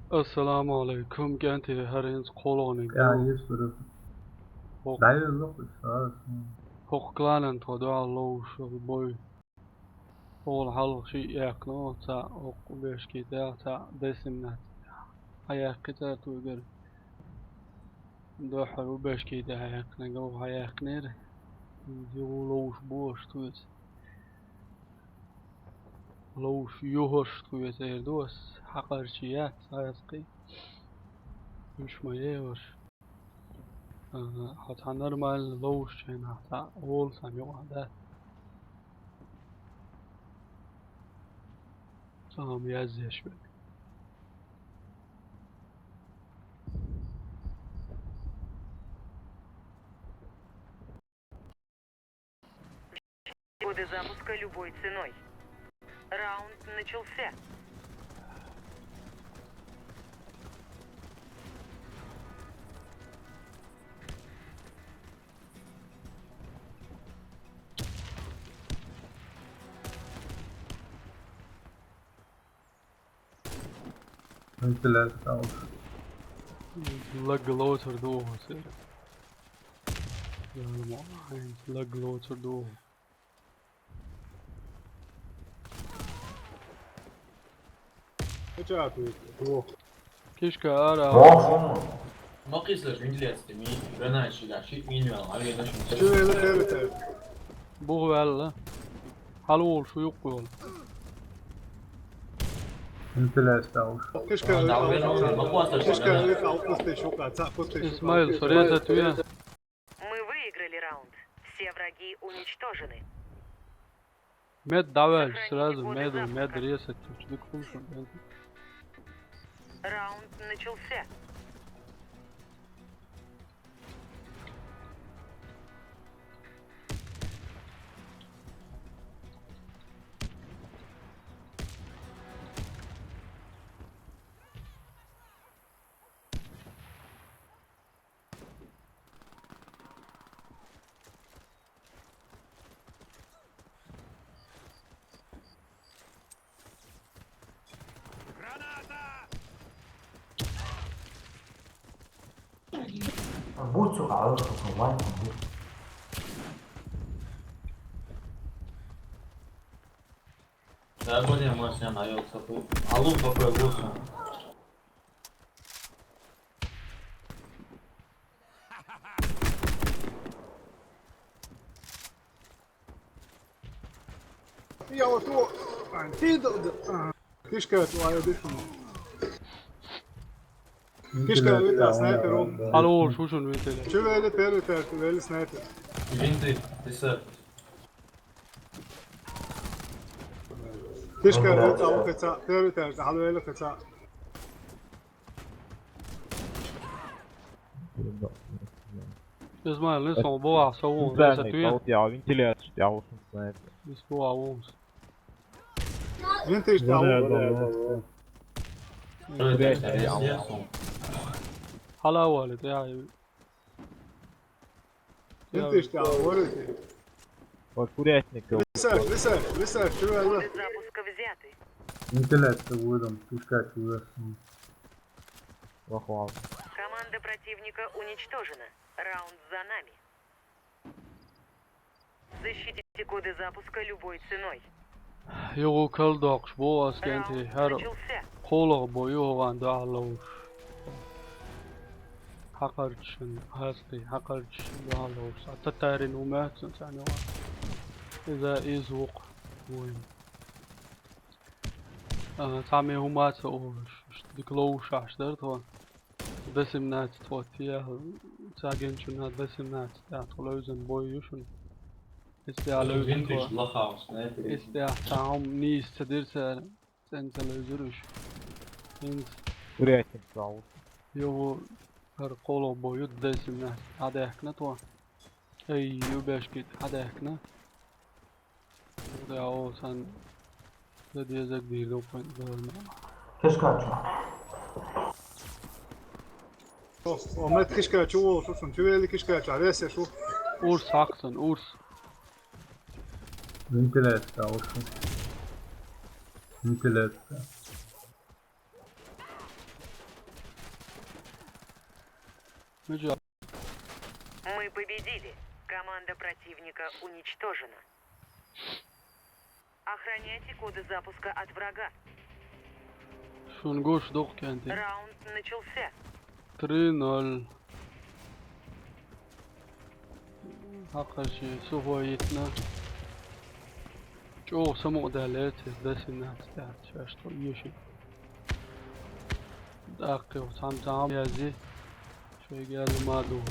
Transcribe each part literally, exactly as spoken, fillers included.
Ассаламу алейкум, кӀентий, хӀара хӀинца кхоалгӀаниг. Я, есть, вроде. ХӀокху, дӀаелла кхуьш, а, хӀокху кланан тхо дуьхьал ловзуш йолу бой. Хьуна хьалха шиъ яьккхина, цхьаъ хӀокху бешкий тӀехь, цхьаъ десимнат. Хьан яьккхи цара туьйгара? Дуьххьара ву бешкий тӀехь яьккхинарг, ву хьан яьккхинера? Иза юха ловзуш бу аша тхоьца. Ловзуш юха аша тхоьца эр ду ас, хьакхарчий яц, цхьа а кхин. Уьш ма е аша. Ага, хьо цхьа нормально ловзучу хенахь цхьаъ волу сан юкъахь дац. Цхьа хӀума язъеш верг. Годы запуска любой ценой. Раунд начался. Вентиляция. Лаг лоцур ду хӀун сера. Яла ма, хӀинца лаг лоцур ду. Кхеча а туьйсу, ву. Кишка ара. Вохума. Ма кхийсалаш вентиляция, ми гранат шига, шиъ мин ваьлла, хьан вен нашум. Чу вела, чу вела. Бух ваьлла. Хьалаволуш ву юккъе волу. Вентиляция уж. Кишка, а, вела, ма кхоссалаш, кишка, гранат. Вела, алкъусте шука, ца кхусте шука. Исмаил, со реза туья. Мы выиграли раунд. Все враги уничтожены. Мед дӀаваьлча, сразу меду, мед резать, чу дика хӀума шу. Раунд начался. Граната! Бу цу алар, цу ван бу. Да, более мощный, она, ёлка, алу какой лучше. Я вот его. А, ты д-, д-, а. Кишка, твоя дышит. Кишка, вентиляция, витя, снайпер, да, да. Алло, шушун вентиляция. Чё, вели, первый этаж, вели снайпер. Винты, ты сэр. Кишка, вентиляция, первый этаж, алло, вели, кхаца. Измаил, не сон бу а со вон, центральный, вентиляция, тӀе а ву шун снайпер. Ис бу а вон. Винтиш тӀе а ву. Винтиш тӀе а ву. Хьала вали, тӀе а ву. Винтиш тӀе а ву. Вот курятник. Лиса, лиса, лиса, чего я? Запуска взяты. Вентиляция выдам, пускай чего. Вахуал. Команда противника уничтожена. Раунд за нами. Защитите коды запуска любой ценой. Юха калдоккхуш бу ас, кӀентий, хӀара кхоалгӀа бой ю хӀокхунна дуьхьал ловзуш. Хьакхарчашна, хьаьскхий, хьакхарчашна дуьхьал ловзуш. Цхьа татарин ву моьтту царна юкъахь. Иза, иза ву-кх вайн. А, цхьа ме хӀума ца олуш, иштта дика ловзуш ахь дара тхо. Д семнадцать тхо тӀе, цхьа генчунна Д семнадцать тӀехь тхо левзина бой ю шуна. Иза тӀехь левзина тхо. Винтиш лахахь, снайпер. Иза тӀехь цхьа хӀума нийса ца дира цара, цӀена ца левзира уьш. ХӀинца. Курятник зовут. Юха хӀара кхоалгӀа бой ю, Д семнадцать дӀадаьхкина тхо. Ай, ю бешкит дӀадаьхкина. Да, о, сан, да, дезаг дийр ду, пойнт дорна. Кишка чу. О, о, мет кишка чу, о, шу шун, чу вели кишка чу, а весе шу. Урс хьакхсан, урс. Вентиляция, урс. Вентиляция. Мича? Мы победили. Команда противника уничтожена. Охраняйте коды запуска от врага. Шунгуш дух кенти. Раунд начался. Три ноль. Хакаши сухой итна. Чо саму далет, дасина ста. Чашто юши. Даккы сам сам язи. Шойгер мадуш.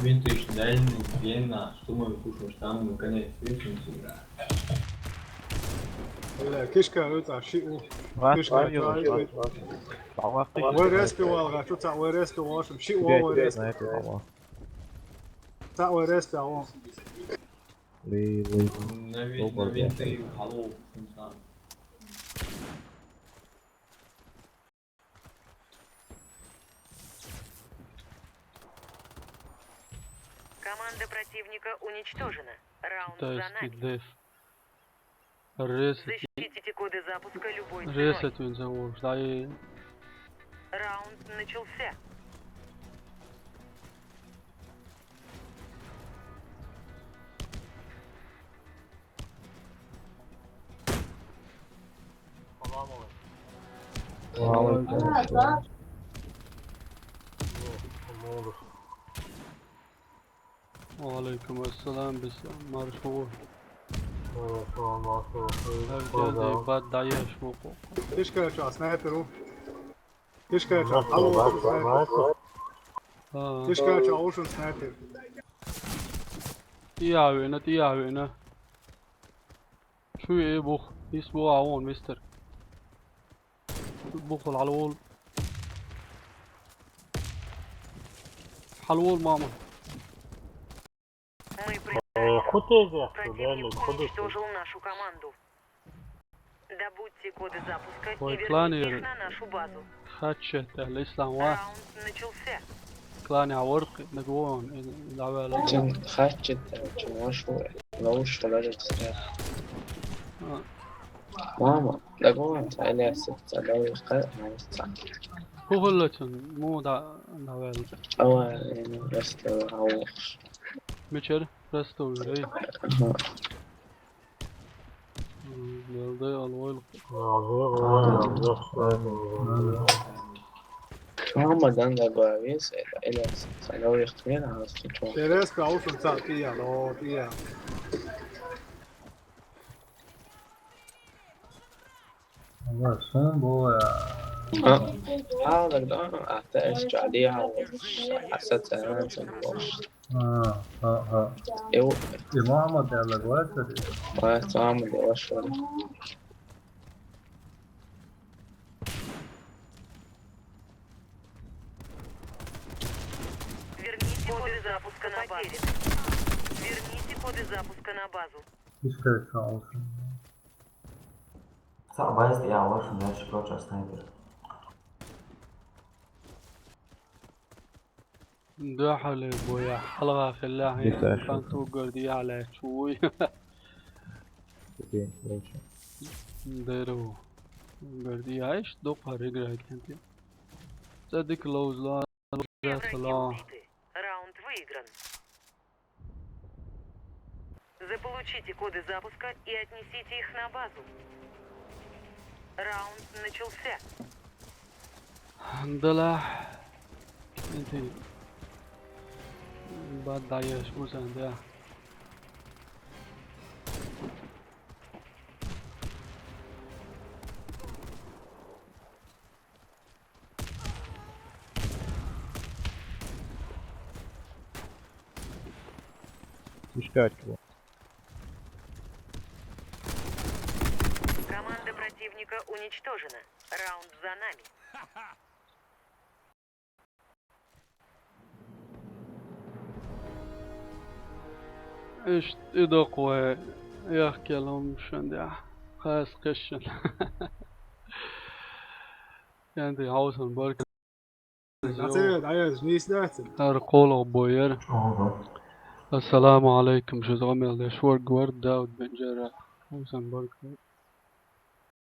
Винтуешь дальний, Вена, что мы кушаем, там мы конец вишенки, да. Бля, кишка рыта, ши у. Вас Кишка ловил, рыта. вас ловил. Бавахты. Вой резко валга, что ца вой резко вошим, ши у вой резко. Снайпер, по-моему. Ца вой резко, а он. Ли, ли. На вин- на винты и в голову, там. Команда противника уничтожена. Раунд за Тайский нами. деф. Ресет. Защитите коды запуска любой ценой. Ресет вин за уж. Дай. Раунд начался. Ва алейкум ассалам. Ва алейкум ассалам, бис маршо. Гьар гелди бад даяш муку. Кишка ча снайпер у. Кишка ча, алло, снайпер. А, Кишка ча, ушун снайпер. тиявина, тиявина. Чу е бух, ис бу авон, мистер. Бухул алвол. Алвол, мама. Мы при- Э, хутезе, Противник хутезе. Уничтожил нашу команду. Добудьте коды запуска Ой, и верните кланер. Их на нашу базу. Хачет, ал ислам ва. Раунд начался. Клани аворк, нагон, лавала. Чин хачет, чин вашу, ловушка даже цвет. А. Мама, дагон, цайлясик, цадавика, майца. Хухуллачун, му да, лавала. Ава, ин, просто, ава. Мичер, просто уйрей. Ага. М, ялдай алвойл. Мама, дан дагон, вис, это, или, цадавик, хрен, а, что? Терес, ушун ца, тия, ло, тия. Ва сон боя. А, а, дагон, а, та эс чади, а, асат, а, сан бош. А, а, а. Эу, И мама дала гватари. ва, сам, бош, ва. Верните коды запуска на базу. Верните коды запуска на базу. Кишка ча, ушун. Са байст я ваш, я шпроча снайпер. Да, хали, боя, халга хилла, Десять. Панту горди, ала, чуй. Окей, короче. Дэру. Горди, аиш, до пары играй кенти. Садик лоузла, Все враги салам. Убиты. Раунд выигран. Заполучите коды запуска и отнесите их на базу. Раунд начался. Алхамдулиллах. Инти. Бад даяш музан да. Кишка чего? Команда противника уничтожена. Раунд за нами. Ишт идокъвай яхкелум шунда. Хас кишин. Янди гьавсан барк. Ацевед, аяз, не сдаться. Гьар къоло бояр. Ого. Ассаламу алейкум, шуз гъамел дешвар гвар Дауд Бенжара. Гьавсан барк.